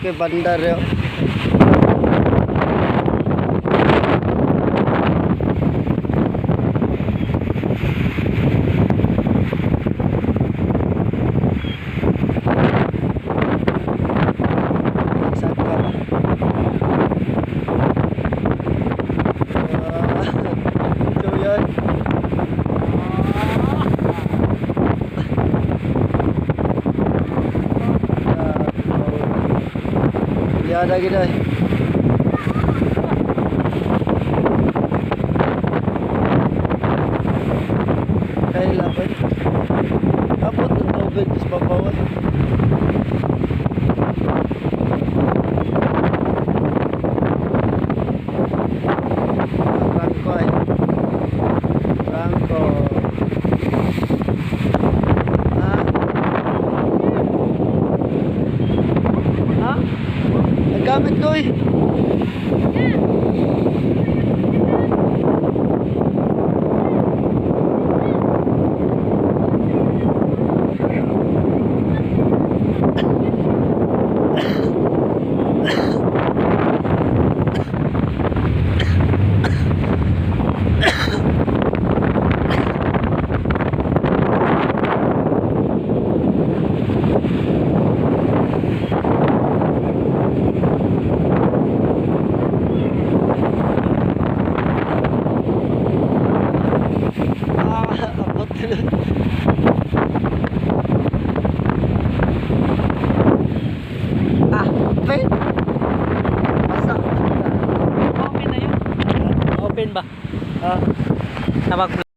के बंदर हो। Saan ka ba? Ah, so yun. Ah, Liada gid ay. Kay lapad. Abot ng tubig sa babawan. Prangko ay. Prangko. Ha? Ha? Naggamit ko eh. Ah, abot na. Ah, pe. Basa. Open na yun. Open ba? Ah, Tawag.